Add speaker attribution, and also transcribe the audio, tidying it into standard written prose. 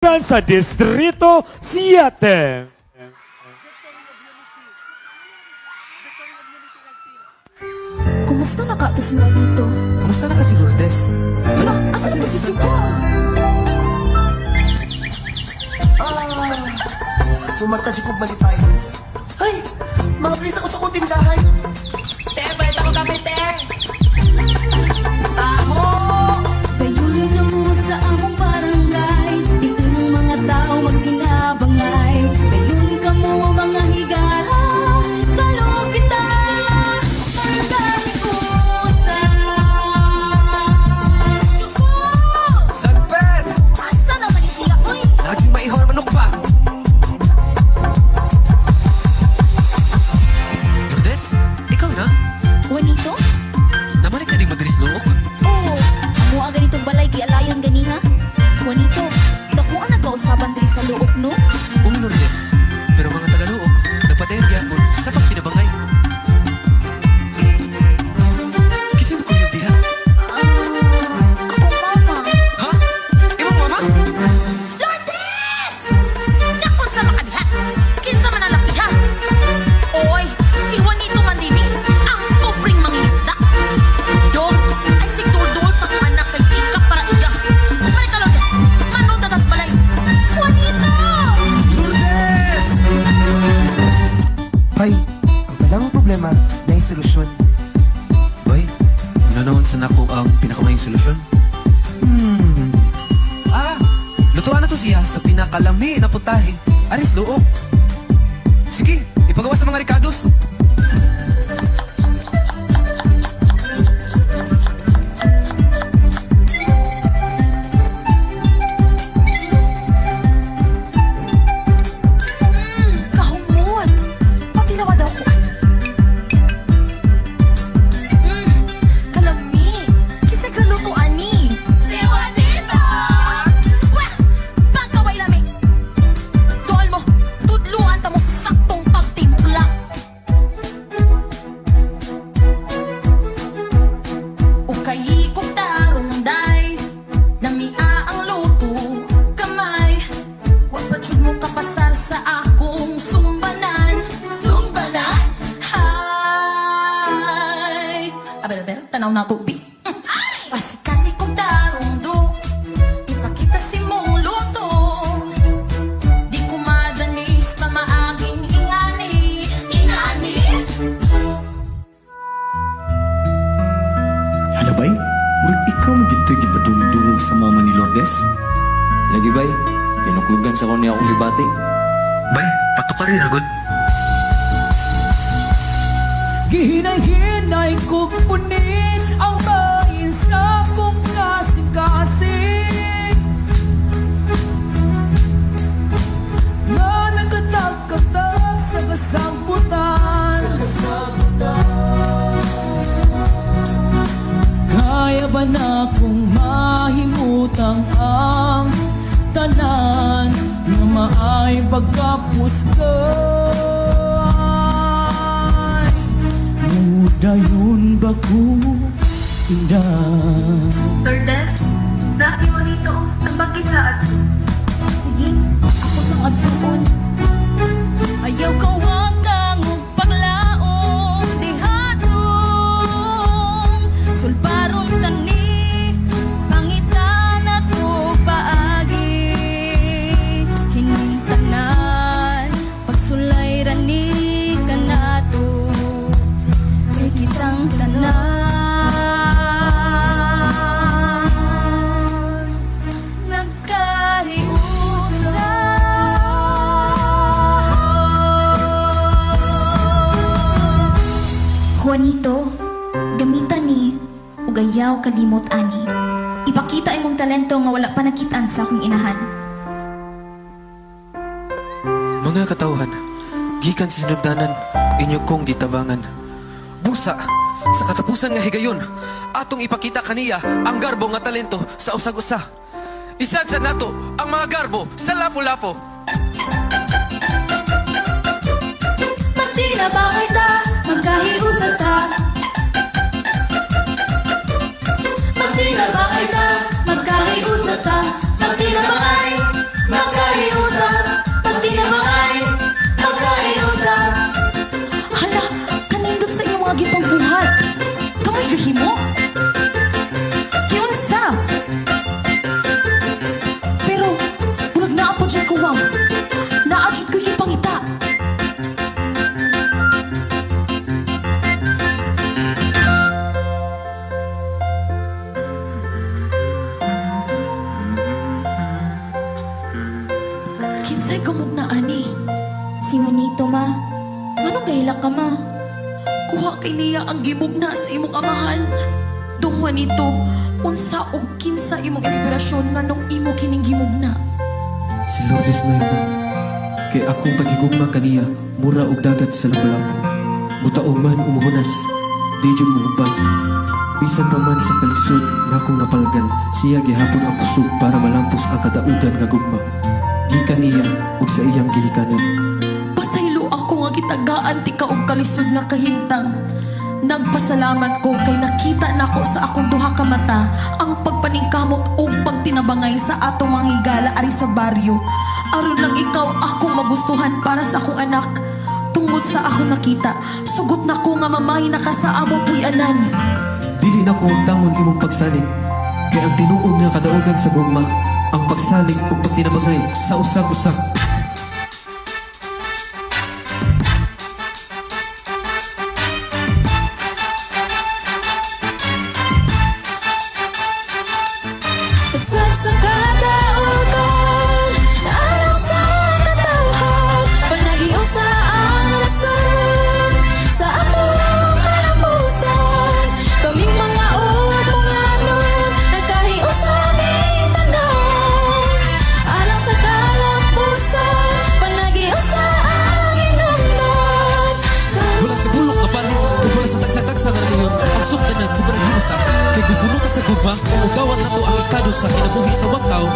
Speaker 1: Sa Distrito 7.
Speaker 2: Kumusta na ka to si Juanito?
Speaker 3: Kumusta na ka si Lourdes?
Speaker 2: Hala, asa na to si Chico?
Speaker 3: Ah, pumatad ko balipay. Ay, mga bilis ako sa kong tindahan.
Speaker 4: Te, balik ako kape, te! Taho!
Speaker 5: Gayun na mo sa among barangay. Diin ang mga tao magkinabangay. Gayun ka mo mga higala. Salo kita magkahiusa.
Speaker 2: Duko!
Speaker 3: Sanped!
Speaker 2: Asa naman ni siya, uy?
Speaker 3: Laging maihaw na manok pa. Lourdes, ikaw na?
Speaker 2: Juanito?
Speaker 3: Namalik na din mo diri sa Luok?
Speaker 2: Oo, amo ang ganitong balay gialayon ganiha. Juanito, dako ang nagkausaban diri sa luok, no?
Speaker 3: Oo, Lourdes. Pero mga taga-Luok, nagpadayon gyapon sa pagtinabangay. Kinsa mo kuyog diha?
Speaker 2: Ah, ako mama.
Speaker 3: Ha? Imong mama?
Speaker 4: Lourdes! Nakon sa makadiha! Kinsa man ang laki, ha? Oy, si Juanito Mandini, ang pobreng mangingisda. Dong, ay si Duldul sa kong anak kay Tika para iya. Balik ka, Lourdes! Manood na tas balay!
Speaker 2: Juanito!
Speaker 3: Lourdes!
Speaker 6: Tay, ang tanang problema na solusyon.
Speaker 3: Boy, ano sa nako ang pinakamayong solusyon? Ah, lutuan na to siya sa pinakalami na putahe. Aris loob. Sige, ipagawa sa mga Ricardos.
Speaker 4: Kahumot! Patilawa daw ko. Kalami! Kisa kaluto ani! Si Juanito! Wah! Pagkaway lami! Dool mo! Tudluan ta mo sa saktong pagtimpla! Ukay kong tarong day, lamia ang luto kamay. Wa pa jud mo kapasar sa akong sumbanan. Sumbanan? Hay! Aber, aber, tanaw na tubi. Pasikati kong tarong do, ipakita si mong luto. Di ko madanis pamaaging ingani. Ingani?
Speaker 7: Halabay, murag ikaw mo gito'y gipadungdungog sa mama ni Lourdes?
Speaker 8: Lagi bay, inuklugan sa ko niya akong gibati.
Speaker 9: Bay, patukari ra gud.
Speaker 10: Gihinay-hinay kong punin ang bahin sa kong kasing-kasing nga nagkatak-katak sa kasambutan. Kaya ba na kung mahimutang ang tanan nga maay pagkapuskay? Mudayon ba ko inday?
Speaker 11: Lourdes, nasi Juanito, ang bagila at
Speaker 2: Sige, ako sang adtuon.
Speaker 5: Ayaw ko wag og paglaom dihadong sulbaron tani pangitana tug paagi kining tanan pagsulay ra ni kanato kay kitang tanan nagkariusa.
Speaker 2: Juanito, gamitan ni ugayaw kalimot ani. Ipakita imong talento nga wala pa nakitaan sa akong inahan.
Speaker 3: Mga katawhan, gikan sa sinugdanan, inyo kong gitabangan. Busa, sa katapusan nga higayon, atong ipakita kaniya ang garbo nga talento sa usag-usa. Isad sa nato ang mga garbo sa lapo-lapo.
Speaker 5: Magtinabangay ta, magkahiusa ta. Magtinabangay ta, magkahiusa ta. Magtinabangay,
Speaker 4: Kinsay kamugna ani?
Speaker 2: Si Juanito, ma. Nganong gahilak ka, ma?
Speaker 4: Kuha kay niya ang gimugna sa imong amahan. Dong Juanito, unsa og kinsa imong inspirasyon nganong imo kining gimugna?
Speaker 3: Si Lourdes na ma. Kay akong paghigugma kaniya, mura og dagat sa lapu-lapu. Mutaong man umuhunas, di jud mohubas. Bisan pa man sa kalisod na akong napalgan, siya gihapon ang kusog para malampos ang kadaugan nga gugma. Gikan niya ug sa iyang ginikanan.
Speaker 4: Pasaylo ako nga gitagaan ti ka og kalisod nga kahimtang. Nagpasalamat ko kay nakita nako sa akong duha ka mata ang pagpaningkamot ug pagtinabangay sa atong mga higala ari sa baryo. Aron lang ikaw akong magustuhan para sa akong anak. Tungod sa akong nakita, sugot na ko nga mamahay na ka sa among puy-anan.
Speaker 3: Dili na ko tangon imong pagsalig. Kay ang tinuod nga kadaugan sa gugma, ang pagsalig ug pagtinabangay sa usag-usa.
Speaker 5: Sagsag sa kadaugan, alang sa katawhan, panagiusa ang rason sa atong kalapusan. Kaming mga udunganon, nagkahiusa ning tanan. Alang sa kalapusan, panagiusa ang hinungdan.
Speaker 3: Wala sa bulok nga panit ug wala sa tagsa-tagsa nga relihiyon ang sugdanan sa panaghiusa. Kay kung puno ka sa gugma ug dawat nato ang estado sa kinabuhi sa ubang tawo,